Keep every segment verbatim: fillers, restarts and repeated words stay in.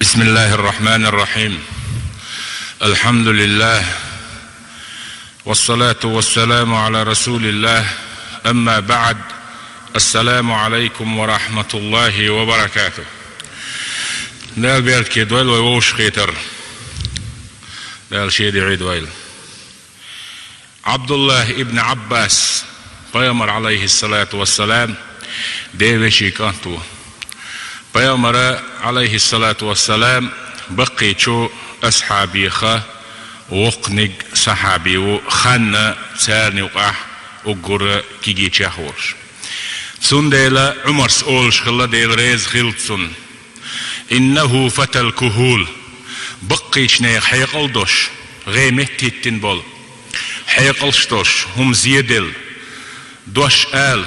بسم الله الرحمن الرحيم. الحمد لله. والصلاة والسلام على رسول الله. أما بعد. السلام عليكم ورحمة الله وبركاته. Дала беркате дойла вай вовшахкхетар. Дала шеде Ӏийда вайла. Ӏабдуллахь ибн Ӏаббас, пайхамар, Ӏалайхиссалату вассалам, ден веший кӀант ву. Пайхамара, Ӏалайхиссалату вассалам, баккхийчу асхьабех воккханиг сахьаби ву, ханна царна юкъахь уггар кегийчех волуш. Цундела Ӏумарс олуш хилла, Дела реза хилла цунна: «إنه فتى الكهول». Баккхийчу нехан хьекъал долуш, гӀеметтахӀиттина болу, хьекъалш долуш, хӀума зеделла, дош ала,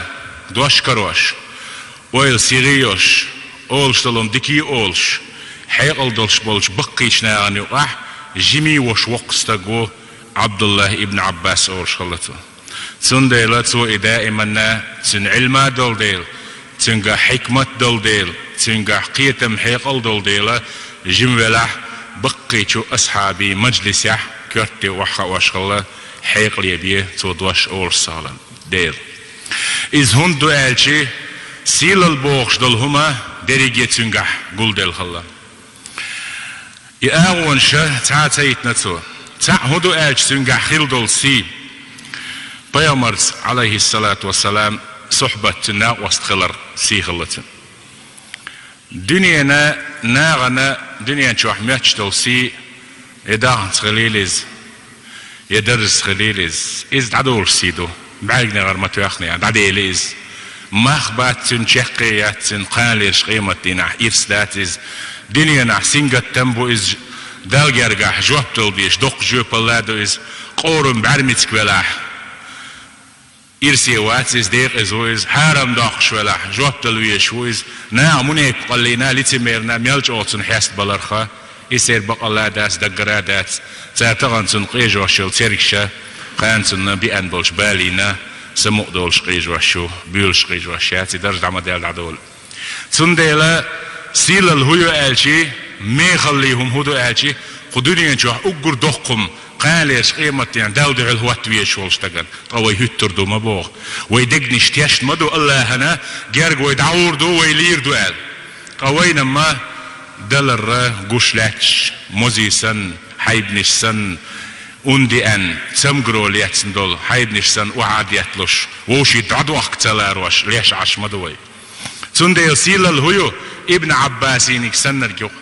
дош карош, ойла сиха йолуш, олуш долу дика олуш, хьекъал долуш болчу баккхийчу нахана юкъахь жимий волуш воккха стаг ву Ӏабдуллахь ибн Ӏаббас олуш хилла цо. Цундела цо и даиманна цуьнан Ӏилма долу дела, цуьнгахь хьикмат долу дела, цуьнгахь кхетам, хьекъал долу дела, жима велахь, баккхийчу асхьабийн мажлисехь коьрте охьахаош хилла, хьекъале бен цо дош олуш ца хилла дела. Иза хӀунда ду аьлча, сийлалла бохуш долу хӀума дерриге цуьнгахь гулделла хилла. И агӀонаш цхьа а ца йитина цо. Цхьаъ хӀун ду аьлча, цуьнгахь хилла долу сий. Пайхамарца, Ӏалайхиссалату вассалам, сухьбат, цуьнан накъост хилар сий хилла цуьнан. Дуьненан, нахана дуьнен чохь моьттуш долу сий, я даханца хилийла иза, я даржаца хилийла иза, иза дӀадолуш сий ду, бӀаьргнегӀар ма тоьхна, дӀадели иза. Мах бац цуьнан, чекх яц цуьнан, кхана лерчу къематдийнахь ирс дац иза. Дуьненахь сингаттам бу иза, Далла гергахь жоп дала дезаш, доккха жоьпалла ду иза, къоврам бӀаьрмециг велахь. Ирсе вац иза, декъаза ву иза, хьарам доккхуш велахь, жоп дала везаш ву иза, наха мунепакъаллина, лицемерна мел чӀогӀа цунна хьестабаларх, и сер бакъалла дац, даггара дац, цара тахана цунна къежош йолу цергаш, кхана цунна биъна болчу балийна, самукъа долуш къежош ю, буьйлуш къежош яц, и даржа дӀа ма даьлла дӀадолу. Цундела сийлалла хӀун ю аьлча, мехаллий хӀума хӀун ду аьлча, кху дуьнен чохь уггар доккха хӀума, кхана лерчу къематдийнахь Далла дуьхьал хӀотта везаш волу стагана. Ткъа вай хӀуьттур ду ма боху. Вай дегнаш тешна ма ду Аллахьана, герга вай дӀагӀур ду, вай лийр ду аьлла. Ткъа вайна ма даларра гуш лаьтташ, мозий санна, хьайбанаш санна, ун деана, цамгаро лецна долу хьайбанаш санна охьа а детталуш, вовшийн дӀадохка ца ларош, леш Ӏаш ма ду вай. Цундела сийлалла хӀун ю, Ибн Ӏаббасиниг саннарг ю-кх.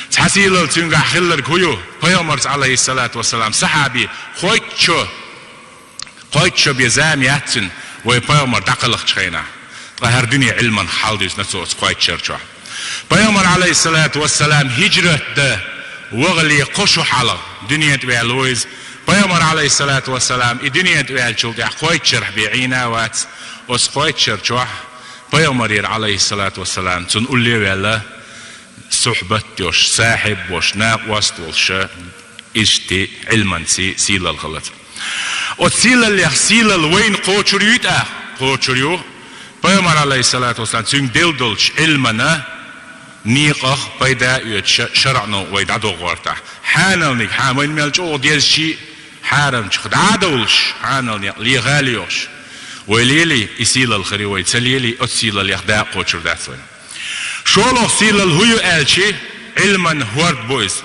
Цхьа сийлалла цуьнгахь хилларг хӀун ю, пайхамарца, Ӏалайхиссалату вассалам, сахьаби, кхойтта шо, кхойтта шо бен зама яц цуьнан, вай пайхамар дӀакхалхачу хенахь. Ткъа хӀара дуьне Ӏилманах хьалдуьзна цо оцу кхойтта шар чохь. Пайхамар, Ӏалайхиссалату вассалам, хӀижрат дан вахале кхо шо хьалха дуьнен тӀе ваьлла ву иза. Пайхамар, Ӏалайхиссалату вассалам, и дуьнен тӀе ваьллачул тӀаьхьа кхойтта шарахь бен Ӏийна а вац. Оцу кхойтта шар чохь пайхамарера, Ӏалайхиссалату вассалам, цунна улле а ваьлла, сухьбат йолуш, сахьиб волуш, накъост волуш, иштта Ӏилманций сийлалла хилла цуьнан. Оцу сийлаллех сийлалла вайна кхочур юй тӀаккха? Кхочур ю. Пайхамар, Ӏалайхиссалату вассалам, цуьнга делла долчу Ӏилмана некъах пайда а оьцуш, шарӀано вай дӀадоху гӀортахь. Хьаналниг, хьан вайна мел чӀогӀа дезачий, хьарамчух дӀа а довлуш, хьанал некъ леха а лоьхуш. Вай лелий, и сийлалла хир ю вай, ца лелий, оцу сийлаллех дакъа кхочур дац вайна. ШолгӀа сийлалла хӀун ю аьлча, Ӏилман хӀорд бу иза.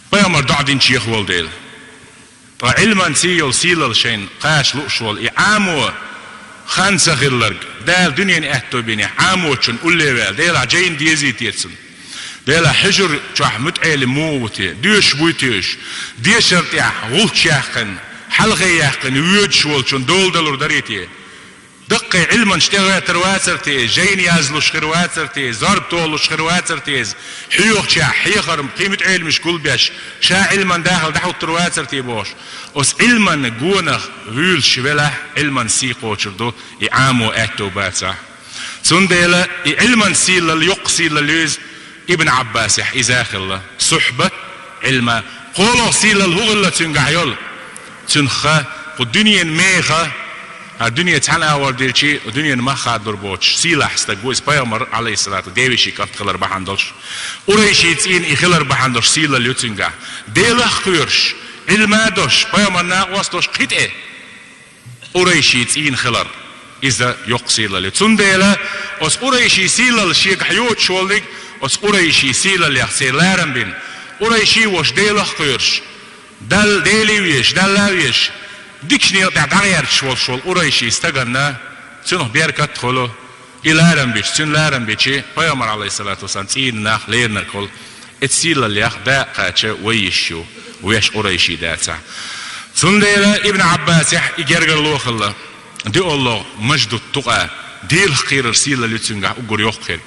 Пайхамар доӀа динчех волу дела. Ткъа Ӏилманций йолу сийлалла шайна кхача лууш волу и Ӏамо хан ца хилларг, Дала дуьненан аьтто бинехь Ӏамочун улле ваьлла, Делахь жайна дезий те цунна? Делахь хьуьжар чохь мутаӀелим муха ву те, доьшуш буй те уьш? Дешар тӀехь гӀулч яьккхина, хьалхе яьккхина воьдуш волчун дола далур дарий те? Даккхий Ӏилманчу тӀегӀертар вацар те иза, жайна язлуш хир вацар те иза, зорба толуш хир вацар те иза, хьоьхучехь хьехарма кхин мутаӀелимаш гулбеш, ша Ӏилман дахар дӀахӀуттур вацар те бохуш. Оцу Ӏилман гонах вуьйлуш велахь, Ӏилман сий кхочур ду, и Ӏамо аьтто бацахь. Цундела и Ӏилман сийлалла йоккха сийлалла ю иза, Ибн Ӏаббасехь иза а хилла. Сухьбат Ӏилма. КхоалгӀа сийлалла хӀун хилла цуьнгахь йолу? Цуьнан ха, кху дуьненан меха, ХӀара дуьне цхьана агӀор дилчи, дуьненан мах хадалур боцуш сийлахь стаг ву иза, пайхамар, Ӏалайхиссалату, девешин кӀант хилар бахьана долуш. Къурайшийн цӀийнан и хилар бахьана долуш сийлалла ю цуьнгахь. Делах а кхоьруш, Ӏилма а долуш, пайхамаран накъост а долуш кхин тӀе къурайшийн цӀийнан хилар, иза йоккха сийлалла ю. Цундела оцу къурайшийн сийлалла шегахь йоцуш волниг, оцу къурайшийн сийлаллех церан ларам бина, къурайшийн волуш Делах а кхоьруш, Далла, Дела а везаш, Далла а везаш, дикачу некъа тӀехь дӀагӀерташ волуш волу къурайшийн стаганна, цунах беркат а хуьлу, и ларам бича, цуьнан ларам бича, пайхамар, Ӏалайхиссалату вассалам, цӀийнан нах леринарг хуьлу. Оцу сийлаллех дакъа кхача вай йиш ю, вешан къурайший дацахь. Цундела Ибн Ӏаббасехь и гергарло хилла, диъоллогӀа маждут-тукъа, Делах кхерар сийлалла ю цуьнгахь уггар йоккхахьерг.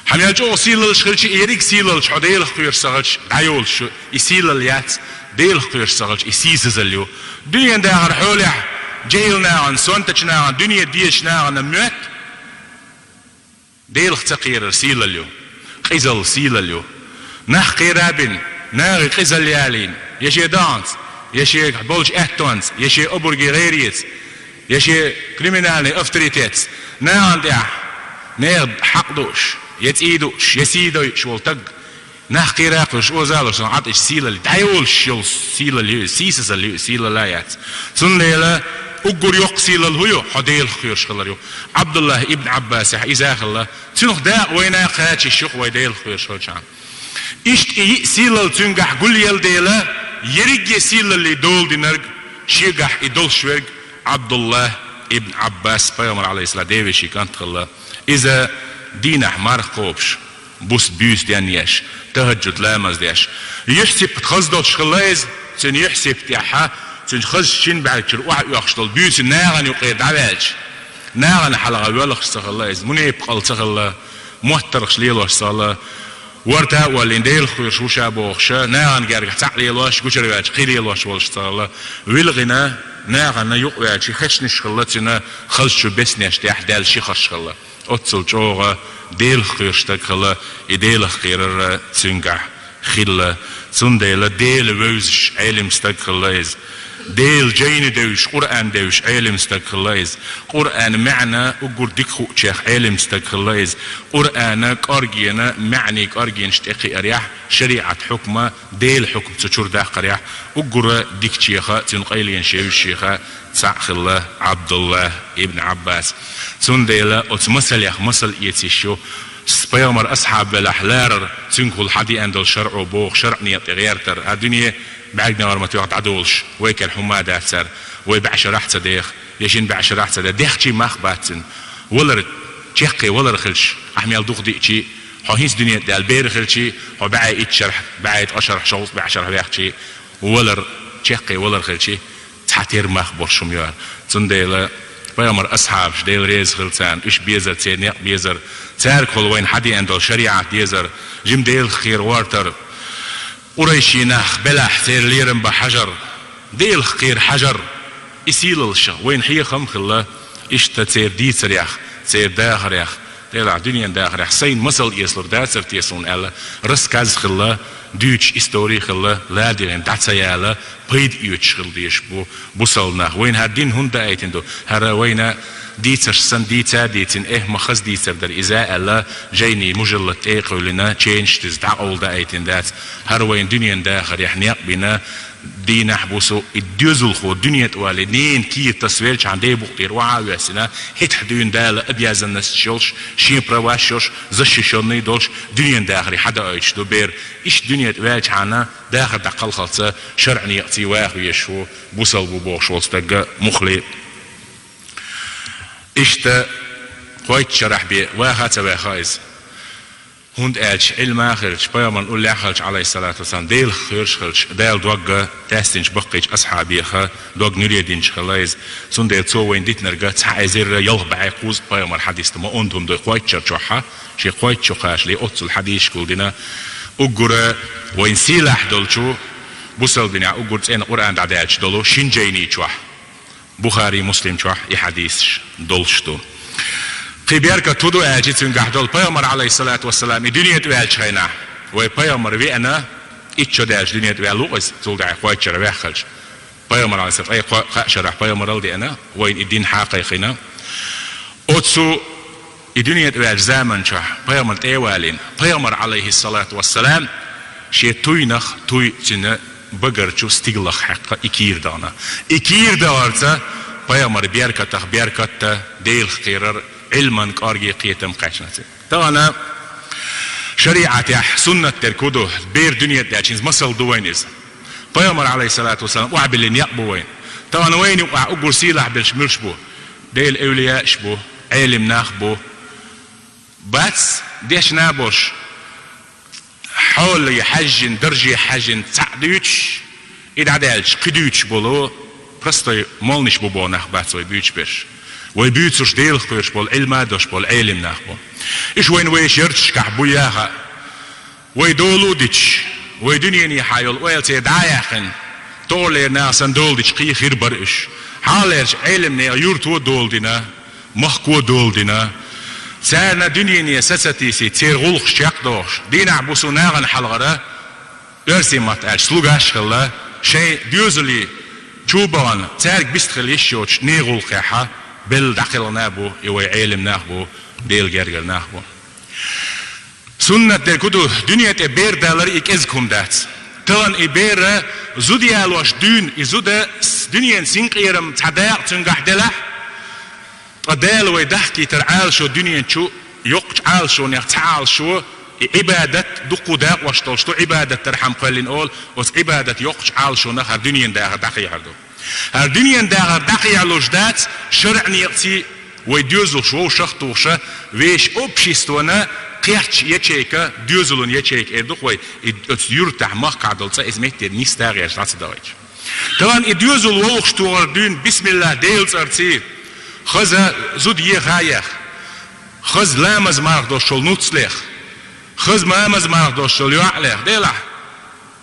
Хьан мел чӀогӀа сийлаллаш хилча, и ерриг сийлаллаш хьо Делах кхоьруш ца хилча дӀайолуш ю, и сийлалла яц, Делах кхоьруш ца хилча, и сийсазалла ю. Дуьненан дахаран хьолехь, жехӀил нахана, сонтачу нахана, дуьне дезачу нахана моьтту Делах ца кхерар сийлалла ю, къизалла сийлалла ю. Нах кхера а бина, нахе къизалла ялийна, я шен даханца, я шен болчу аьттонца, я шен обаргийн гӀереца, я шен криминальный авторитетца, нахана тӀехь нехан хьакъ дууш, я цӀий дууш, я сий дойуш волу стаг, нах кхера а кхоьруш, озалуш санна Ӏад, иза сийлалла, дӀайолуш йолу сийлалла ю, сийсазалла ю, сийлалла яц. Цундела уггар йоккха сийлалла хӀун ю, хьо Делах кхоьруш хилар ю. Ӏабдуллахь ибн Ӏаббасехь иза а хилла, цунах дакъа вайна кхача йиш ю-кх вай Делах кхоьруш хилчахьана. Иштта и йиъ сийлалла цуьнгахь гулъелла дела, ерриге сийлаллин дола динарг, шегахь и долуш верг Ӏабдуллахь ибн Ӏаббас, пайхамар, Ӏалайхиссалам, девешин кӀант хилла. Иза дийнахь марха кхобуш, буса буьйса денъеш, тахӀаджуд ламаз деш, юьхь-сибат хаза долуш хилла иза, цуьнан юьхь-сибат тӀехь, цуьнан хазачу шина бӀаьргачуьра охьаоьхуш долу буьйса нахана юкъера дӀаваьлча, нахана хьалха воьлхуш ца хилла иза, мунепакъалла ца хилла, моттаргӀаш лелош ца хилла, ворта а воллийна, Делах кхоьруш ву ша бохуш, нахана гергахь цхьаъ лелош, гучара ваьлча кхин лелош волуш ца хилла, вилгӀина, нахана юкъаваьлча хеснаш хилла цуьнан, хазачу беснеш тӀехь даьлла ши харш хилла. Оццул чӀогӀа Делах кхоьруш стаг хилла, и Делах кхерар цуьнгахь хилла. Цундела Дела вевзаш Ӏелим стаг хилла иза. Делан жайна девзаш, Къуръан девзаш Ӏелим стаг хилла иза. Къуръан маьӀна уггар дика хуучех Ӏелим стаг хилла иза. Къуръана кӀорггена, маьӀнийн кӀорггенаш тӀекхиарехь, шариӀат хьукма, Делан хьукма цу чуьра даккхарехь, уггар дикачех, цуьнан къайленаш евзашех цхьаъ хилла Ӏабдуллахь ибн Ӏаббас. Цундела оцу масалех масал эца йиш ю, с-, пайхамар асхьаб велахь ларар, цуьнгахула хьадеана долу шарӀо боху шарӀан некъа тӀе гӀертар, а дуьне бӀаьргнегӀар ма тоьхна дӀадолуш, вай кара хӀумма а дац цара, вай бӀешарахь а ца деха, я шина бӀешарахь а ца деха, дехчий мах бац цуьнан. Валар, чеккхе валар хилча, ахь мел дукха диъчий, хьо хӀинца дуьне тӀе даьлла бер хилчий, хьо бӀе итт шарахь, бӀе ткъа шарахь, шовзткъа бӀе шарахь ваьхчий, валар, чеккхе валар хилчий, цхьатерра мах болуш хӀума ю хӀара. Цундела пайхамар асхьабаш, Дела реза хила царна, уьш безар, церан некъ безар, цаьргахула вайна хьадеана долу шариӀат дезар, жима Делах кхера гӀортар, къурайшийн нах белахь, церан лерам бан хьажар, Делах кхера хьажар, и сийлаллаш вайна хьехам а хилла, иштта церан дийцарех, церан дахарех, делахь дуьненан дахарехь сайна масал эцалур дацара те суна аьлла, рассказ хилла, дуьйцуш истори хилла, ладегӀина дӀа ца яла, пайда оьцуш хила дезаш бу бусалба нах. Вайна хӀара дин хӀунда даийтина ду? ХӀара вайна дийцарш санна дийца а дийцина, эхь, ма хаза дийцар дара иза аьлла, жайнийн мужаллат тӀе а кхоьллина, ченаш тӀе дӀакъовла даийтина дац. ХӀара вайна дуьненан дахарехь некъ бина, дийнахь, буса и доьзалхо дуьне тӀе вале, ненан кийра тасавелчахьана, ден букъ тӀера охьа а воьссина, хӀетахь дуьйна Дала обязанносташ йолуш, шен праваш йолуш, защищённый долуш, дуьненан дахаре хьадоуьйтуш ду бер. Иштта дуьне тӀе ваьлчахьана, дахар дӀакхалхалца шарӀан некъаца ваха везаш ву, бусалба ву бохуш волу стаг муххале. Иштта кхойтта шарахь бен ваха а ца ваьхна иза. ХӀунда аьлча Ӏилма а хилча, пайхамарна уллехь а хилча, Ӏалайхиссалату вассалам, Делах кхоьруш хилча, Дала дог тастийначу баккхийчу асхьабех дог нуьре динчу хилла иза. Цундела цо вайна дитинарг цхьа эзар ялх бӀе кхузткъа пайхамаран хьадис ду, ма онда хӀума ду, кхойтта шар чохь, шен кхойтта шо кхачале оццул хьадисаш гулдина. Уггара вайна сийлахь долчу бусалба динехь уггар цӀена Къуръан дӀадаьлча долу шина жайни чохь, Бухари, Муслим чохь и хьадисаш долуш ду. Кхин беркат хӀун ду аьлча, цуьнгахь долу пайхамар, Ӏалайхиссалату вассалам, и дуьне тӀе ваьллачу хенахь, вай пайхамар веана, итт шо даьлча дуьне тӀе ваьлла ву иза, цул тӀаьхьа кхойтта шарахь ваьхна хилча. Пайхамар, Ӏалайхи ссалам, ткъе кхо-, кхаа шарахь пайхамаралла деана, вайна и дин хьакхайкхина. Оцу и дуьне тӀа ваьллачу заманчохь пайхамар тӀе а валийна, пайхамар, Ӏалайхиссалату вассалам, шен туйнах туй цуьнан багарчу стигалах хьаькхна и кийра дахана. И кийра дахарца пайхамар беркатах беркат а, Делах кхерар, Ӏилман кӀорге кхетам кхаьчна цуьнан. Тахана шариӀатехь суннат дерг хӀун ду, бер дуьне тӀа даьлча, хӀинца масал ду вайна иза. Пайхамар, Ӏалайхиссалату вассалам, охьабиллина некъ бу вайна. Тахана вайна юкъахь уггар сийлахь берш муьлш бу? Делан эвлияаш бу, Ӏелим нах бу. Бац дешна болуш, хьоле хьаьжжина, дарже хьаьжжина цхьаъ дуьйцуш, и дӀадаьлча кхин дуьйцуш болу простой молланаш бу боху нах бац вай буьйцуш берш. Вай буьйцурш Делах кхоьруш болу, Ӏилма а долуш болу Ӏелим нах бу. Уьш вайна вешан ярташкахь бу яха. Вай долу а дича, вай дуьненехьа йолу ойла церан дӀа а яьккхина, тохарлера наха санна дола дича кхин хир бара уьш. Хьалхалерчу Ӏелим нехан юрто а дола дина, махко а дола дина. Царна дуьнене са ца тийсийта, церан гӀуллакхаш чекхдохуш, дийнахь-бусо нахана хьалхара, оьрсийн маттахь аьлча, слугаш а хилла, шайн доьзале чу а бахана, цаьрга бист хила йиш йоцуш нехан гӀуллакхехь белла дӀакхелхина а бу и вай Ӏелим нах бу, Делан гергара нах бу. Суннат дерг хӀун ду, дуьне тӀе бер далар и кӀезиг хӀума дац. Тахана и бер зуда ялош дуьйна, и зуда с-, дуьненан синкъерам цхьа дакъа цуьнгахь делахь, ткъа Дала вай дахкийтар Ӏалашо дуьнен чу, йоккхачу Ӏалашонех цхьа Ӏалашо, и Ӏибадат, дуккха дакъош долуш ду, Ӏибадат дархьама кхоьллина олу, оцу Ӏибадат йоккхачу Ӏалашонах хӀара дуьненан дахар дӀакхехьар ду. ХӀара дуьненан дахар дӀакхехьалуш дац шарӀан некъаца вай доьзалш вовшах а тухуш, вешан обществона кхечча ячейка, доьзалан ячейка эр ду-кх вай, и оцу юьртахь, махкахь долу цӀа иза метте нисдагӀеш дӀа ца дахийтуш. Тахана и доьзал вовшахтохар дуьйна бисмиллахӀ Делан цӀарций, хаза зуда еха а еха, хаза ламаз марха долуш йолу нуц леха, хаза ламаз марха долуш йолу йоӀ леха, делахь,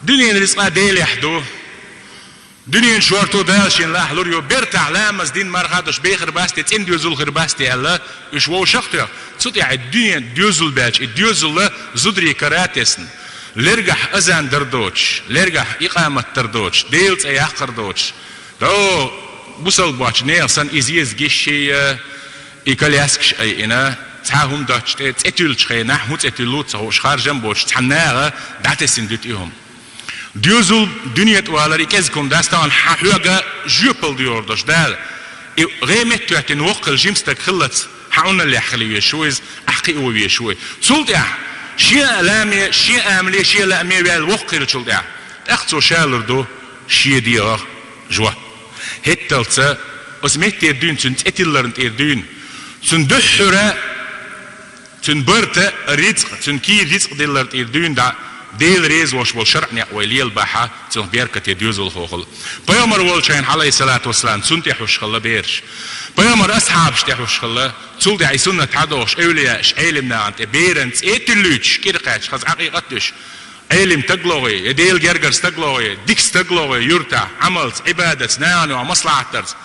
дуьненан рицкъа Делехь ду. Дуьненан шорто Дала шена лахь лур ю, бертахь ламаз дина марха а долуш бен хир бац те, цӀена доьзал хир бац те аьлла, уьш вовшах а тоьхна. Цу тӀехь и дуьненан доьзал баьлча, и доьзал зударийн кара а тесна, лергахь азан дар доцуш, лергахь икъамат дар доцуш, Делан цӀе яккхар доцуш, дӀо бусалба боцчу нехан санна и зезагаш а, и коляскаш а айина, цхьа хӀума доцчу тӀе цӀе туьллучу хенахь, хӀун цӀе туьллу а ца хууш, харжам боцуш цхьана наха дӀатесина дуьту и хӀума. Доьзал дуьне тӀе валар и кӀезиг хӀума дац, тахана хьан хьоьга жоьпалла доьхур долуш Дала. И гӀеметтахӀоьттина воккха хилла жима стаг хиллалц, хьан Ӏуналлехь хила везаш ву иза, ахь кхио везаш ву и. Цул тӀаьхьа шен а ламе, шен амале, шен лааме ваьлла воккха хиллачул тӀаьхьа, тӀаккха цо ша лур ду шен дегӀах жоп. ХӀетталца оцу метте дуьйна, цуьнан цӀе тилларна тӀера дуьйна, цуьнан дуьххьара цуьнан барта рицкъ, цуьнан кийра рицкъ диллар тӀера дуьйна дӀа, Дела реза волуш волу шарӀан некъ вай лелабахь, цунах беркате доьзалхо хуьлу. Пайхамар волчу хенахь, Ӏалайхиссалату вассалам, цунна тӀехьуш хилла бераш. Пайхамаран асхьабашна тӀехьуш хилла, цул тӀаьхьа и суннат хьадохуш, эвлияаш, Ӏелим нахана тӀе беран цӀе а тиллуьйтуш, кӀира кхаьчча, хаза Ӏакъикъат а дуьйш. Ӏелим стаг лохий, я Делан гергара стаг лохий, дика стаг лохий, юьртахь Ӏамалца, Ӏибадатца, нахана юкъахь маслахьат дарца.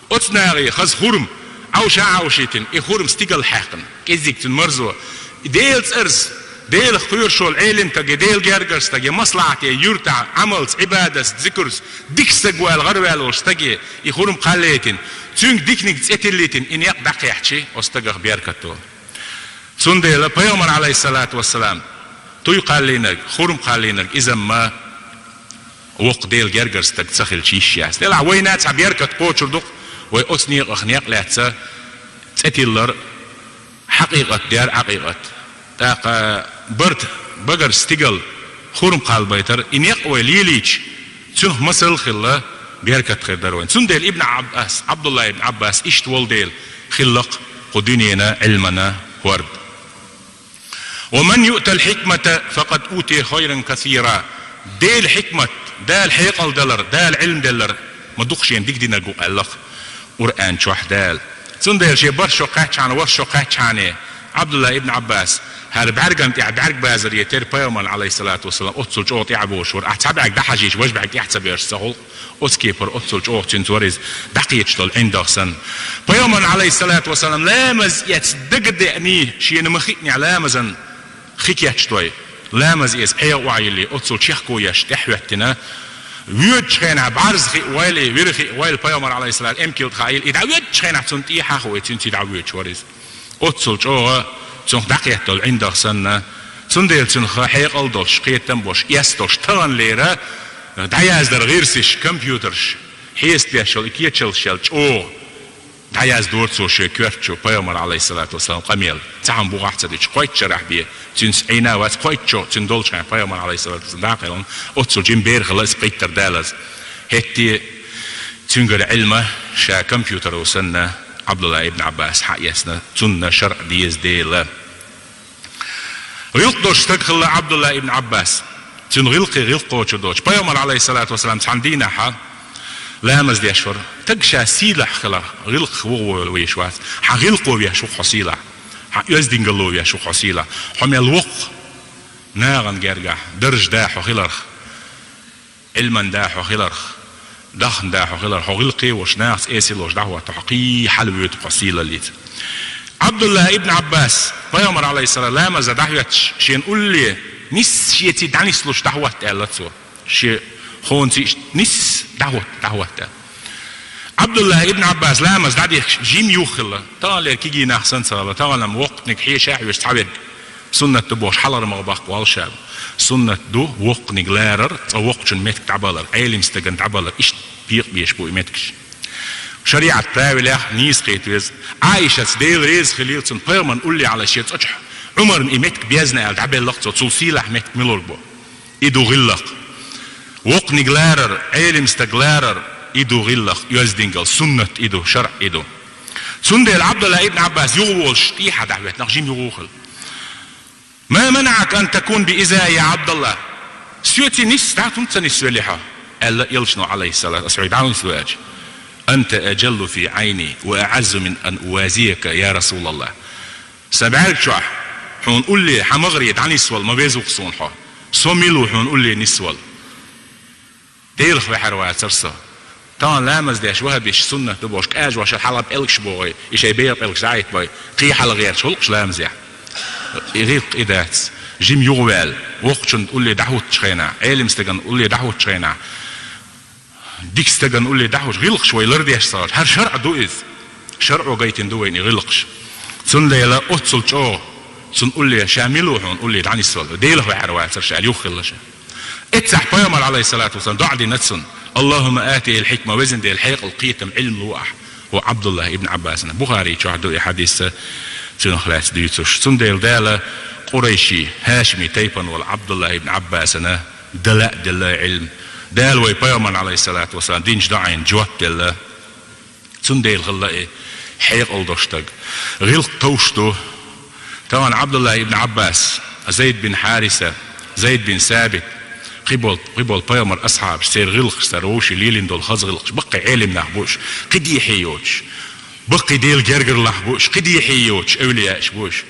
Оцу нахе хаза хурма Ӏовша а Ӏовшийтина, и хурма стигала хьаькхна, кӀеззиг цуьнан марзо. И Делан цӀарца, Делах кхоьруш волу Ӏелим стаге, Делан гергара стаге, маслахьате, юьртахь Ӏамалца, Ӏибадатца, зикарца дика стаг ву аьлла гӀараваьлла волчу стаге и хурма кхаллайтина, цуьнга диканиг цӀе тиллийтина, и некъ дӀакхехьчи, оцу стагах беркат долу. Цундела Пайхамар, Ӏалайхиссалату вассалам, туй кхаллийнарг, хурма кхаллийнарг иза-м воккха Делан гергара стаг ца хилча йиш яц. Делахь вайна цхьа беркат кхочур ду-кх, вай оцу некъах некъ лаьцна цӀе тиллар хьакъикъат дер, Ӏакъикъат. ТӀаккха барт, багарчу стигала хурма кхалбайтар, и некъ вай лелийча, цунах масал а хилла, беркат хир дара вайн. Цундела Ибн Ӏаббас, Ӏабдулла ибн Ӏаббас иштта волу дела, хилла-кх кху дуьненан Ӏилманан хӀорд. «Ва ман юътал хьикмата факъад утия хайран касира». Делан хьикмат, Дала хьекъал далар, Дала Ӏилма деллар, ма дукха шена дика динарг ву аьлла-кх Къуръан чохь Дала. Цундела шен бархӀ шо кхаьччхьана, ворхӀ шо кхаьччхьана, Ӏабдулла ибн Ӏаббас, хӀара бӀаьргана тӀехь бӀаьрг базар етара Пайхамарна, Ӏалайхиссалату вассалам, оццул чӀогӀа тӀаьхьа бовш вара. Ахь цхьа бӀаьрг дӀахьажийча, важа бӀаьрг тӀаьхьа ца бевзаш ца хуьлу. Оцу кепара оццул чӀогӀа цуьнца вара иза, дӀакхеташ долу Ӏиндагъ санна. Пайхамарна, Ӏалайхиссалату вассалам, ламаз эцна дага деъний, шена ма хиънехь ламазан хи кечдой. Ламаз эца пхьегӀа охьайиллий, оццул чехко еш тӀаьхьахӀоьттина, Воьдучу хенахь бӀарза хиъ войла, вира хиъ войла пайхамар, Ӏалайхиссалату, эмкалд хаийла, и дӀавоьдучу хенахь цунна тӀехьа хӀоьттина, цунна и дӀавоьдуш вара иза. Оццул чӀогӀа цунах дӀакхеттал Ӏиндагӏ санна, цундела цунах хьекъал долуш, кхетам болуш, эс долуш, таханлера дӀаяздар гӀирсаш, компьютерш, хьестабеш йолу и кечаллаш ял чӀогӀа дӀаяздора цо шен коьрта чу пайхамар, Ӏалайхиссалату вассалам, къамел. Цхьа хӀума бухахь ца дуьтуш, кхойтта шарахь бен, цуьнца Ӏийна а вац, кхойтта чу цуьнан долчу хенахь пайхамар, Ӏалайхиссалату вассалам, дӀакхелхина, оццул жима бер хилла иза, пхийттара далаза. ХӀетте цуьнгара Ӏилма ша компьютеро санна Ӏабдулла ибн Ӏаббас хьаэцна, цунна шарӀ деза дела. ГӀиллакх долуш стаг хилла Ӏабдулла ибн Ӏаббас. Цуьнан гӀиллакхе гӀиллакх кхочур доцуш. Пайхамар, Ӏалайхиссалату вассалам, цхьана дийнахьа ламаз деш вара. Стаг ша сийлахь хиларх, гӀиллакхах вуха веш вац. Хьан гӀиллакхо веш ву хьо сийлахь. Хьан оьздангалло веш ву хьо сийлахь. Хьо мел воккха, нахана гергахь даржа да хьо хиларх. Ӏилман да хьо хиларх, дахна да хьо хиларх, хьо гӀиллакхе а волуш, нахаца эсалуш дӀахӀотта хьо кхин хьалавоьду хьо сийлаллица. Ӏабдулла ибн Ӏаббас, пайхамар, Ӏалайхиссалам, ламаза дӀахӀоьттуш, шена улле нисса шеца дӀанислуш дӀахӀотта аьлла цо. Шен хонца иштта нисса дӀахӀотта, дӀахӀотта аьлла. Ӏабдулла ибн Ӏаббас ламаз дӀадихкаш жима юха хилла. Таханлера кегий нах санна ца хилла, тахана-м воккханиг хьеша а хьоьжуш цхьаверг. Суннат ду бохуш хьалхара ма баккха воллу ша. Суннат ду воккханиг ларар, цкъа воккхачун меттиг дӀабалар, Ӏелим стагана дӀабалар, иштта бекъа безаш бу и меттигаш. ШариӀат правилех нийса кхета веза. Ӏайшас, Дела реза хилийла цунна, пайхамарна улле Ӏалаш шен цӀа чохь Ӏумарна и меттиг безна аьлла дӀабелла-кх цо, цул сийлахь меттиг мила ву боху. И ду гӀиллакх. Воккханиг ларар, Ӏелим стаг ларар, и ду гӀиллакх, оьздангалла, суннат и ду, шарӀ и ду. Цундела Ӏабдулла ибн Ӏаббас юха волуш тӀехьа дӀахӀоьттина, нах жима юха хилла. «ما منعك أن تكون بإزاري يا عبد الله؟» Соьца нисса дӀа хӀунда ца нисвелли хьо? Аьлла элчано, Ӏалайхиссалату, ас хьоьга дӀа хӀунда нисвелла аьлча. «أنت أجل في عيني وأعز من أن أوازيك يا رسول الله». Сан бӀаьрг чохь хьуна улле хьан магӀаре дӀанисвала ма веза ву-кх суна хьо. Со мила ву хьуна улле нисвала? Делах ваьхьар вацара со. Тахана ламаз деш вахӀабисташ суннат ду бохуш, кӀажош хьалха пӀелгаш бохий, и шайн бегӀа пӀелгаш дӀахӀиттабой, кхин хьалха гӀерташ хуьлу-кх ша ламазехь. И гӀиллакх и дац. Жима юха ваьлла, воккхачунна улле дӀахӀуттучу хенахь, Ӏелим стагана улле дӀахӀуттучу хенахь, дика стагана улле дӀахӀуттуш, гӀиллакхаш вай лардеш ца хилча, хӀара шарӀ ду иза. ШарӀо гайтина ду вайна и гӀиллакхаш. Цундела оццул чӀогӀа цунна улле ша мила ву хьуна улле дӀанисвала, Делах ваьхьар вацара ша аьлла юха хилла ша. Эццахь пайхамар, Ӏалайхиссалату вассалам, доӀа дина цунна: «اللهم آته الحكمة», везан Дела, хьекъал, кхетам, Ӏилма ло ахь, хӀу Ӏабдулла ибн Ӏаббасана. Бухари чохь ду и хьадис, цунах лаьцна дуьйцуш. Цундела Дала къурайши, хьашими тайпана волу Ӏабдулла ибн Ӏаббасана дала а делла Ӏилма. Дала вай пайхамарна, Ӏалайхиссалату вассалам, динчу доӀина жоп делла. Цундела хилла и хьекъал долуш стаг. ГӀиллакх товш ду. Тахана Ӏабдулла ибн Ӏаббас, Зайд бин Хьариса, Зайд бин Сабит, кхин болу, кхин болу пайхамар асхьабаш, церан гӀиллакхаш, цара вовшийн лелийна долу хаза гӀиллакхаш, баккхий Ӏелим нах бу уьш, кхин дехье йоцуш, баккхий Делан гергарлахь бу уьш, кхин дехье йоцуш, эвлияаш бу уьш.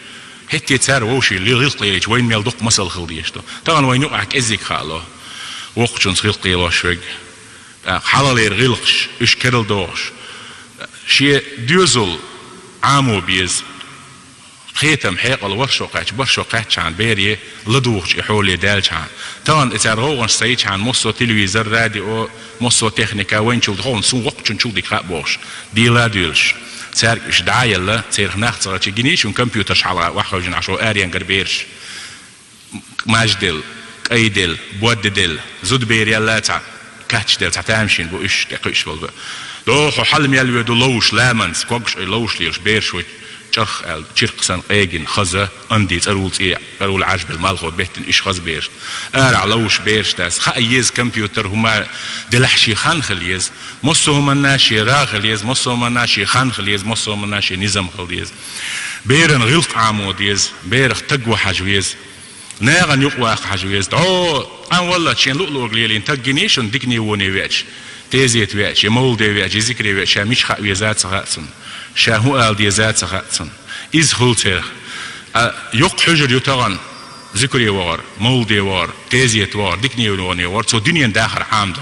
ХӀетте цара вовшийн ле-, гӀиллакх лелийча, вайна мел дукха масал хила дезаш ду. Тахана вайна юкъахь кӀеззиг хаало, воккхачунца гӀиллакх лелош верг. ТӀаккха хьалхалера гӀиллакхаш, уьш керла дохуш, шен доьзал Ӏамо беза. Кхетам, хьекъал вара шо кхаьчча, бара шо кхаьччахьана, бере ладугӀучу и хьоле даьллачхьана. Тахана и цара гӀовгӀанаш ца йичхьана, массо а телевизор, радио, массо а техника вайначул дика, хӀун суна воккхачунчул дика хаьа бохуш, дийла а дуьйлуш. Цаьрга уьш дӀа а елла, церах нах ца гӀачий, гиний шуна компьютерш хьалха охьахевшина Ӏаш ву аренгара бераш. Мажделла, кӀайделла, бодделла, зуда бер яьлла цхьа, кхачделла цхьа тамашийна бу уьш, тӀе кхуьуш болу. ДӀо хьо хьала мел воьду ловш, ламанца, когаш ой ловш лелаш, бераш вай чӀарх аьлла, чиркх санна къегина, хаза, анди цӀарула цӀе, цӀарула Ӏаж белла, малхо беттина, уьш хаза бераш. Арахь ловш бераш дац, хаа еза компьютер, хӀума делахь шен хан хила еза. Массо а хӀуманна шен рагӀ хила еза, массо а хӀуманна шен хан хила еза, массо а хӀуманна шен низам хила еза. Беран гӀиллакх Ӏамо деза, берах таг ван хьажа веза. Нахана юкъа ваккха хьажа веза. ДӀо, къан валлалц шен луъ-луъург лелийна таг гиний шуна дикане воне веача, тезета веача, я мовладе веача, я зикре веача, ша мича хаа веза а ца хаьа цунна. Ша хӀун ала деза а ца хаьа цунна. Иза хуьлу церах. А, йоккха хьуьжар ю тахана, зикре вахар, мовладе вахар, тезета вахар, дикане воне вахар, цо дуьненан дахар Ӏамадо.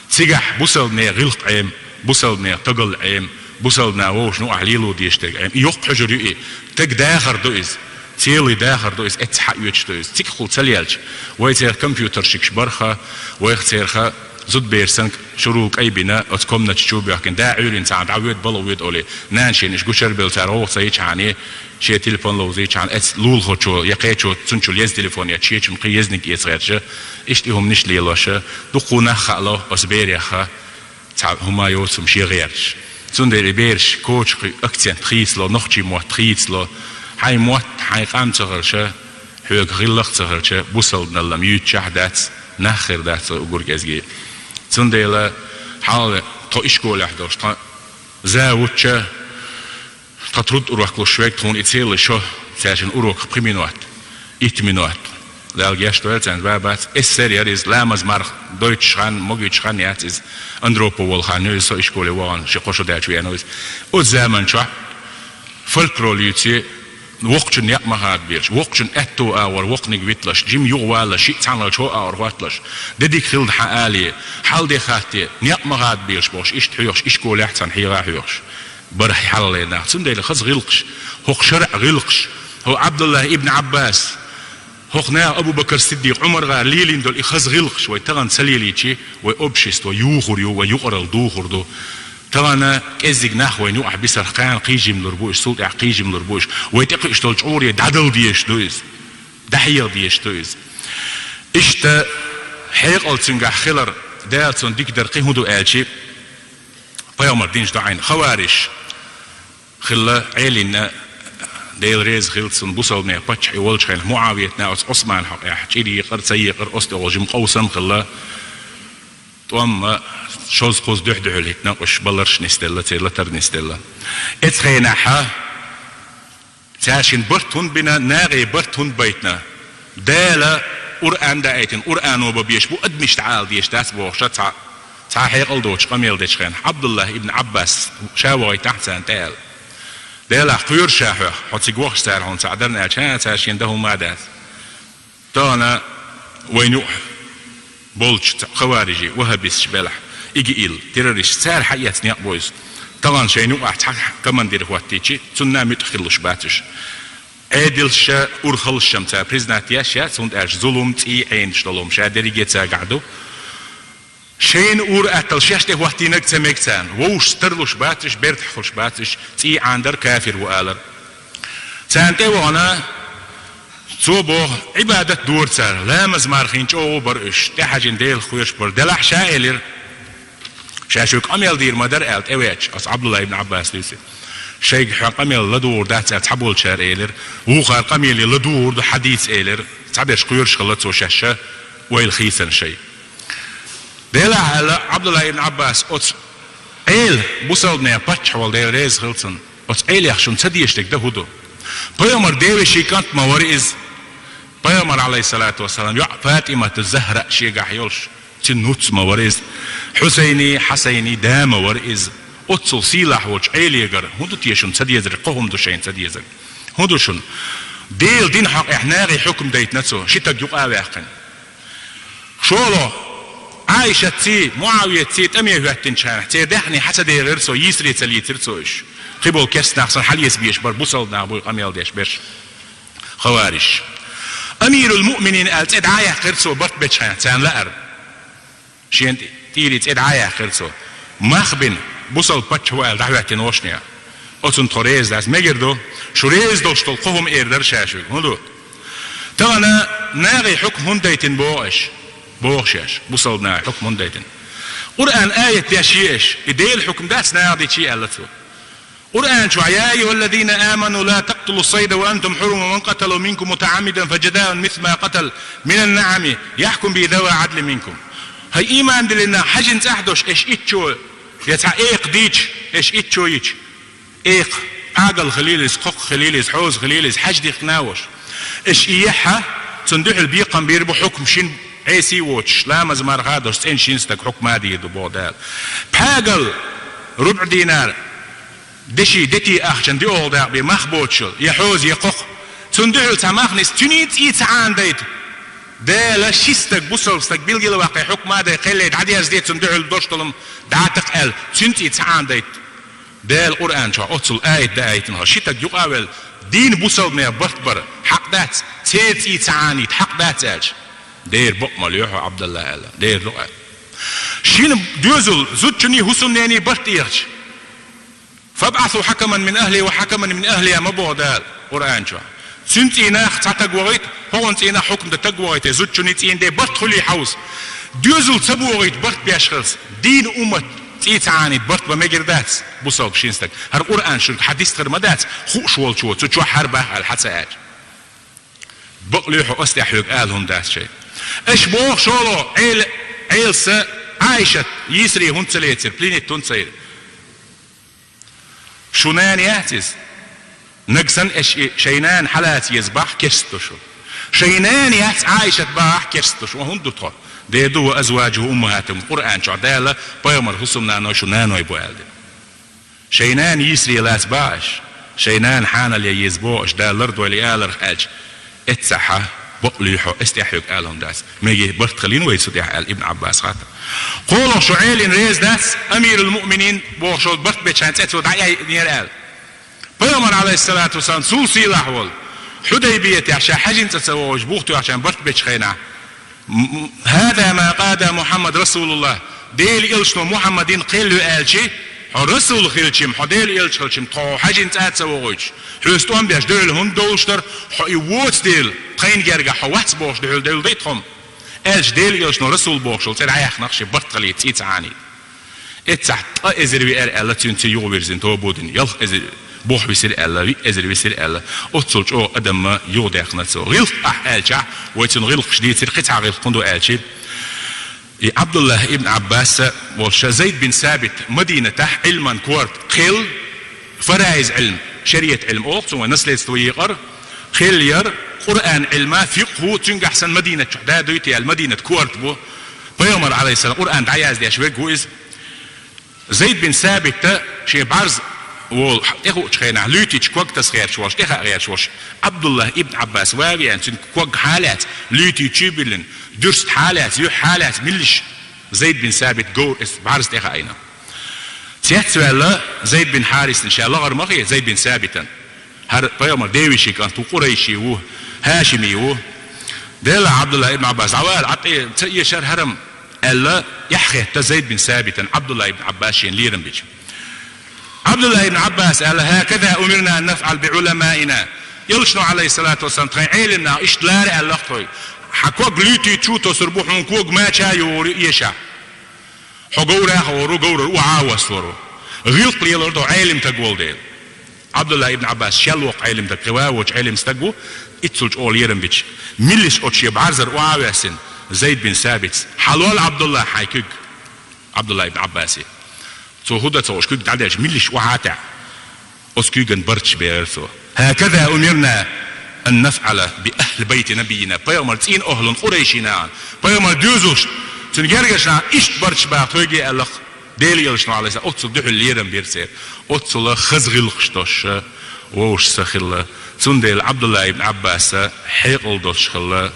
Цигахь бусалбанех гӀиллакх Ӏема, бусалбанех тогалла Ӏема, бусалбана вовшашна юкъахь лело дезаш дерг Ӏема. И йоккха хьуьжар ю и. Таг дахар ду иза. Целый дахар ду иза, эццахь а оьцуш ду иза. Цига хуьлу ца лелча, вай церах компьютерщикаш барха, вайх церах Зудбер санна шурул кӀай бина, оцу комнаташ чу а боьхкина, да Ӏуьйранна цхьа дӀавоьду, бала воьду олий. Нана шена иштта гучура белла, цара гӀовгӀа ца йичхьана, шен телефон ловзийчхьана, эцу лулахочо я кхечо цунчул еза телефон етташ, шечун кхин езниг эца гӀерташ, иштта и хӀуманаш лелош, дуккха нах хаало оцу берех цхьа хӀума йоцу хӀума шен гӀерташ. Цундела и бераш коча кхуьу, акцент хийцало, нохчийн мотт хийцало, хьайн мотт, хьайн къам ца хилча, хьоьга гӀиллакх а ца хилча, бусалба нал-м юьйцуш дац, нах хир дац уггар кӀезига. Цундела хьалха тхо ишколехь долуш, тхан завуча, тхан труд урок луш верг, тхуна и ца елла шо, цаьршинна уроках пхи минот, итт минот. Дала гечдойла царна, ван бац, эсэсэр яра иза, ламаз-марха дойтуш хан, могуьйтуш хан яц иза. Андропов волу хан ю иза, со ишколе вахана, ши-кхо шо даьлча веана ву иза. Оцу заман чохь фольклор юьйций, воккхачун некъ ма хадабелаш, воккхачун аьтту агӀор воккханиг виталаш, жима юха валалаш, шиъ цхьаьна чо агӀор хӀотталаш, де дика хилла хьан алий, хьал де хатте, некъ ма хадабелаш бохуш, иштта хьоьхуш, ишколехь а цхьаьна хьегӀа а хьоьхуш бара хьалхалера нах. Цундела хаза гӀиллакхаш, хӀокху шарӀан гӀиллакхаш, хӀо Ӏабдуллахь ибн Ӏаббас, хӀокху наха Абу-Бакр Сиддикъ, Ӏумар гӀар лелийна долу и хаза гӀиллакхаш вай тахана ца лелийчи, вай общество юхур ю, вай юкъаралла духур ду. Тахана кӀеззиг нах вайна юкъахь бисарх кхана кхийжимлур бу уьш, цул тӀаьхьа кхийжимлур бу уьш. Вай тӀекхуьуш долчу чкъуре дӀадала дезаш ду иза. ДӀахьеха дезаш ду иза. Иштта хьекъал цуьнгахь хилар, Дала цунна дика дар кхин хӀун ду аьлчи, пайхамар динчу доӀина хавариш хилла, Ӏелина, Дела реза хилла цунна, бусалбанийн паччахь и волчу хенахь, МуӀавиятна оцу Ӏусман хьокъехь чӀир екъар, ца екъар, оцу тӀехула жима къовсам хилла, тӀом а, шозза-кхузза дуьхь-дуьхьал хӀиттина, уьш баларш нисделла, церан латар нисделла. Эцу хенахьа цаьршинна барт хӀунда бина, нагӀе барт хӀунда байтина? Дала Къуръан даийтина, Къуръано бан безаш бу, адамашна дӀаала дезаш дац бохуша цхьа, цхьа хьекъал доцуш къамел дечу хенахь, Ӏабдуллахь ибн Ӏаббас ша вахийтахьа царна тӀе аьлла: «Делахь, кхоьру ша хьоьх, хьо цига вахча цара хьуна цхьаъ дарна аьлча, цаьршинна дан хӀума а дац. Тахана вайна юкъахь болчу цхьа хаварижи, ваххабисташ белахь, ИГИЛ, террористаш, цара хьаэцна некъ бу иза. Тахана шайна юкъахь цхьа командир хӀоттийчи, цунна а муьтӀахь хилалуш бац уьш. Ӏедалша, урхаллашам цара признать еш яц, хӀунда аьлча зулам, цӀий, Ӏенаш долу хӀума ша дерриге цаьргахь ду. Шайна ур-атталла шаьш тӀе хӀоттийнарг ца мега царна. Вовшашца тарлуш бац уьш, бертахь хуьлуш бац уьш, цӀий Ӏанадар кафир ву алар». Царна тӀе а вахана, цо боху, Ӏибадат дора цара, ламаз-мархина чӀогӀа бара уьш, тӀехьажина Делах кхоьруш бара. Делахь ша элира, ша шуьга къамел дийр ма дара аьлла тӀевеача, аса Ӏабдулла ибн Ӏаббас дуьйцу. Шайга хьан къамел ладугӀур дац аьлла цхьаболчара элира, вукхара къамеле ладугӀур ду хьан дийца элира, цхьаберш кхоьруш хилла цо шаьш ша ойла хийцина шай. Делахь аьлла Ӏабдулла ибн Ӏаббас, оцу Ӏела, бусалбанийн паччахь волу Дела реза хилла цунна, оцу Ӏелех шуна ца дезаш дерг дан хӀун ду? Пайхамар девешин кӀант ма вара иза. Пайхамар, Ӏалайхиссалату вассалам, йоӀ ФатӀимату Захра шегахь йолуш, цуьнан нуц ма вара иза. Хьусайни, Хьасайни да ма вара иза. Оццул сийлахь волчу Ӏелегара хӀун ду те шуна ца дезарг, кхо хӀума ду шайна ца дезарг? ХӀун ду шуна? Делан дин хьокъехь нагӀе хьукам дайтина цо, ши таг юкъа а ваьккхина. ШолгӀа, Ӏайшатций, МуӀавиятций тӀаме хӀоьттинчу хенахь, церан даьхни хьа ца дехира цо, йийсаре ца лийцира цо уьш. Кхиболу керста нах санна хьалъеца безаш бара бусалба нах буй къамел деш берш. Хавариш. Амирул-Муъминин аьлла цӀе дӀа а яьккхира цо барт бечу хенахь, царна лаьара. Шен тӀе-, тӀийри цӀе дӀа а яьккхира цо. Мах бина, бусалба паччахь ву аьлла дӀахӀоьттина вошне. Оцунна тхо реза дац. Мегар ду, шу реза долуш долу кхо хӀума эр дара ша шуьга. ХӀун ду? Тахана нагӀе хьукам хӀунда дайтина боху аша? Боху шаьш, бусалба нагӀе хьукам хӀунда дайтина? Къуръан аят деш ю аша, и Делан хьукам дац нагӀа дичи аьлла цо. Къуръан чохь: «Я айюхаллазина аману ла такътулу сайда ва антум хьурум ва ман къаталаху минкум мутаӀаммидан фа жазаун мислу ма къатала минан наӀами яхкуму бихи зава Ӏадлин минкум». ХӀай ийман диллина нах, хьажин цӀахь дош, аша итт чо я цхьа экха дийча, аша итт чо йича, экха, пхьагал хилийла иза, кхокха хилийла иза, хьоза хилийла иза, хьажа дихкина а ваш. Аша и ехьа, цунна дуьхьал бекхам бийр бу хьукам шина Ӏеса а воцуш, ламаз-марха а долуш цӀена шина стаг хьукма а дийр ду боху Дала. Пхьагал, рубӀа динар, деши, дети ахчан диъолгӀа дакъа бен мах боцуш йолу, я хьоза, я кхокха. Цунна дуьхьал цхьа мах нисса, цуьнан цӀий ца Ӏанадайта. Дала ши стаг, бусалба стаг билгал а ваккхий, хьукма а дай, кхел а яй, дӀадерзаде цунна дуьхьал дош долу хӀума дӀа а такха аьлла, цуьнан цӀий ца Ӏанадайта. Дала Къуръан чохь оццул аят даийтина хьо, ши таг юкъа а велла, дийна бусалбанех барт бар хьакъ дац, церан цӀий ца Ӏанийта хьакъ дац аьлча, дера бакъ ма лоьхьу, Ӏабдалла, аьлла, дера ду-кх аьлла. Шина доьзал зудчуний хӀусамнений барт эцча. «فابعثوا حكما من أهله وحكما من أهلها» ма боху Дала Къуръан чохь. Цуьнан цӀийнах цхьа таг вахийта, хӀокхуьнан цӀийнах хьукам дан таг вахийта, зудчуний цӀийнан де барт хуьлий хьовса. Доьзал ца бохийта барт беш хилча, дийнан уммат цӀий ца Ӏанийта барт бан мегар дац, бусалба шина стаг. ХӀара Къуръан шуьга хьадис хир ма дац, хууш волчо, цу чохь хӀара бах аьлла хьа ца аьлча. Бакъ луьй хьо, аса тӀехь хьоьга ала хӀума дац шайн. Аша боху шолгӀа Ӏел-, Ӏелас Ӏайшат йийсаре хӀунда ца лецира, пленить хӀунда ца йира? Шун нана яц иза. Нагахь санна аша и шайн нана хьалаца еза бахь керста ду шу. Шайн нана яц Ӏайшат бахь керста ду шу. Ва хӀунда ду тхо? «Дера ду, ва азваджуху уммахатухум». Къуръан чохь Дала пайхамаран хӀусамнаной шун наной бу аьлла дина. Шайн нана йийсаре лаца бахь аша, шайн нана хьанал ян еза боху аша, Дала лардойла и аларх аьлча, эццахь бакъ луьй хьо, аса тӀехь хьоьга ала хӀума дац. Меге барт хилийна вай цу тӀехь аьлла, Ибн Ӏаббас хаттар. КхоалгӀа шу Ӏелина реза дац, амирул-муъминин боху шолгӀа барт бечу хенахь цӀе цо дӀаайинера аьлла. Пайхамар, Ӏалайхиссалату вассалам, цул сийлахь волу, Хьудайбиятехь ша хьаьжин цӀа ца вогӀуш, бух тоьхча барт бечу хенахь, «هذا ما قاد محمد رسول الله», Делан элчано Мухьаммадна кхел ю аьлча, хьо расул хилча-м, хьо Делан элча хилча-м, тхо хьо хьаьжин цӀа а ца вогӀуьйтуш, хьоьца тӀом беш дуьхьал хӀунда довлуш дара, хьо и воцу дела, тхайна герга хьо вац бохуш дуьхьал девлла дай тхо-м, аьлча, Делан элчано расул бохуш долу цӀе дӀаяьккхина, шен барт хилийта цӀий ца Ӏанийта. Эццахь ткъа эзар веара аьлла, цуьнан цӀе юха вирзина тоба дина, ялх эзар бохь висира аьлла, виъ эзар висира аьлла, оццул чӀогӀа адам юха даьккхина цо. ГӀиллакх ахь аьлчахь, вай цуьнан гӀиллакхаш дийцира, кхин цхьа гӀиллакх хӀун ду аьлча, и Ӏабдуллахь ибн Ӏаббас волуш Зайд бин Сабит Мадинатехь Ӏилман корта кхел, фараиз Ӏилма, шариат Ӏилма олу цунах, вай наследство екъар, кхел яр, Къуръан Ӏилма, фикъхӀу, цуьнгахь санна Мадинат чохь да дуьйти аьлла, Мадинат корта бу. Пайхамар, Ӏалайхиссалам, Къуръан дӀаяздеш верг ву иза. Зайд бин Сабитта шен бӀарз волу тӀехуучу хенахь, луьйтича ког таса гӀерташ волуш, тӀехаа гӀерташ волуш, Ӏабдуллахь ибн Ӏаббас ван а веана, цуьнан ког хьа а лаьцна, луьйтича а биллина, дуьрста хьа а лаьцна, юьхь хьа а лаьцна, милла Зайд бин Сабит говр эс бӀарз тӀехаийна. Цецваьлла Зайд бин Хьарисна, ша лахара ма хета Зайд бин Сабитан. ХӀара пайхамар девешин кӀант ву, къурайши ву, хьашими ву. Делахь, Ӏабдуллахь ибн Ӏаббас, дӀавала, Ӏа тӀе ца эшар хӀара-м, аьлла, эхь хетта Зайд бин Сабитан, Ӏабдуллахь ибн Ӏаббас шена лерам бича. Ӏабдуллахь ибн Ӏаббас аьлла: «هكذا أمرنا أن نفعل بعلمائنا». Элчано, Ӏалайхиссалату вассалам, тхайн Ӏелимнах иштта лара аьлла тхоьга. Хьан ког луьйтича а тосур бу, хьуна ког мача а югӀур ю эшахь. Хьо говрах а гӀур ву, говрара охьа а воссор ву. ГӀиллакх лелор ду хьо Ӏелим стаг волу дела. Ӏабдуллахь ибн Ӏаббас шел воккха Ӏелим стаг, кхин ван а воцуш Ӏелим стаг ву, иццул чӀогӀа лерам бича. Милла оцу шен бӀарзара охьа а воьссина, Зайд бин Сабитс: «Хьалол, Ӏабдуллахь, хьайн куьг». Ӏабдуллахь ибн Ӏаббасе. Цо хӀун дан ца хууш куьг дӀаделча, милла охьа а таьӀна, оцу куьйган барташ бехира цо. «هكذا أمرنا أن نفعل بأهل بيت نبينا». Пайхамар цӀийнан охӀлан, къурайши нахана, пайхамар доьзалшна, цуьнан гергарчу нахана иштта барташ баха тхоьга а аьлла-кх Делан элчано, Ӏалайхиссалам, оццул дуьхьал лерам бира церан. Оццул хаза гӀиллакхаш долуш вовшашца хилла. Цундела Ӏабдуллахь ибн Ӏаббас хьекъал долуш хилла.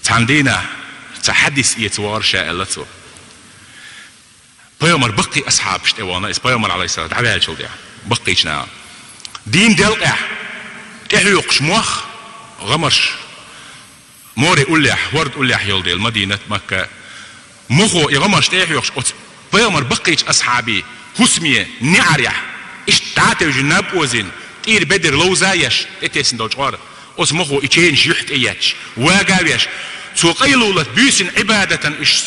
Цхьана дийнахь цхьа хьадис эца вахара ша, аьлла цо. Пайхамар баккхий асхьабаш тӀе вахана, иза пайхамар, Ӏалайхиссалам, дӀаваьллачул тӀаьхьа, баккхийчу наха. Дийнан делкъехь тӀехьоькхуш мох, гӀамарш, море уллехь, хӀорда уллехь йолу дела, Мадинат, Макка. Мохо и гӀамарш тӀехьоькхуш, оцу пайхамар баккхийчу асхьабийн хӀусаме неӀарехь, иштта дӀа а тевжина, наб а озийна, тӀера бедар ловза а еш, тӀетесна долчу къора, оцу мохо и ченаш юьхь тӀе етташ, вага а веш, цо къайлулат буьйсина Ӏибадатан уьш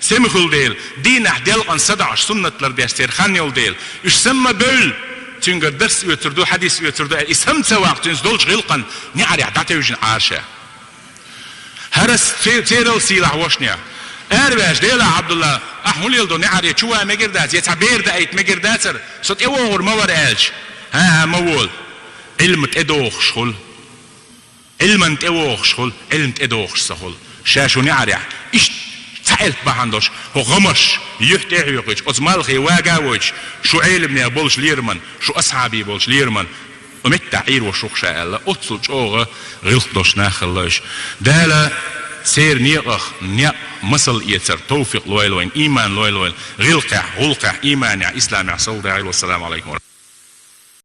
сема хуьлу дела, дийнахь делкъан садаӀаш суннат лардеш церан хан йолу дела, уьш сама ма бевлла, цуьнгара дарс оьцур ду, хьадис оьцур ду аьлла, и сама ца ваккха, цуьнца долчу гӀиллакхан неӀарехь дӀатевжина Ӏара ша. ХӀара ас церал сийлахь вошнех. Араваьлча: «Делахь, Ӏабдулла, ахь хӀун леладо неӀаре, чу ван мегар дац, я цхьа бер даийта мегар дацара, со тӀевогӀур ма вара», — аьлча: «ХӀан-хӀа, ма вола, Ӏилма тӀедогӀуш хуьлу». Ӏилман тӀевогӀуш хуьлу, Ӏилма тӀедогӀуш ца хуьлу. Ша шун неӀарехь иштта цхьа элп бахьана долуш, хӀокху гӀамарш юьхь тӀе а хьоькхуьйтуш, оцу малхе вага а войтуш, шу Ӏелимнех болчу лераман, шу асхьабий болчу лераман меттахь Ӏийр ву шух ша аьлла, оццул чӀогӀа гӀиллакх долуш нах хилла уьш. Дала церан некъах некъ масал эцар товфикъ лойла вайна, ийман лойла вайна, гӀиллакхехь, гӀуллакхехь, ийманехь, исламехь сов дагӀийла. Вассаламу Ӏалайкум ва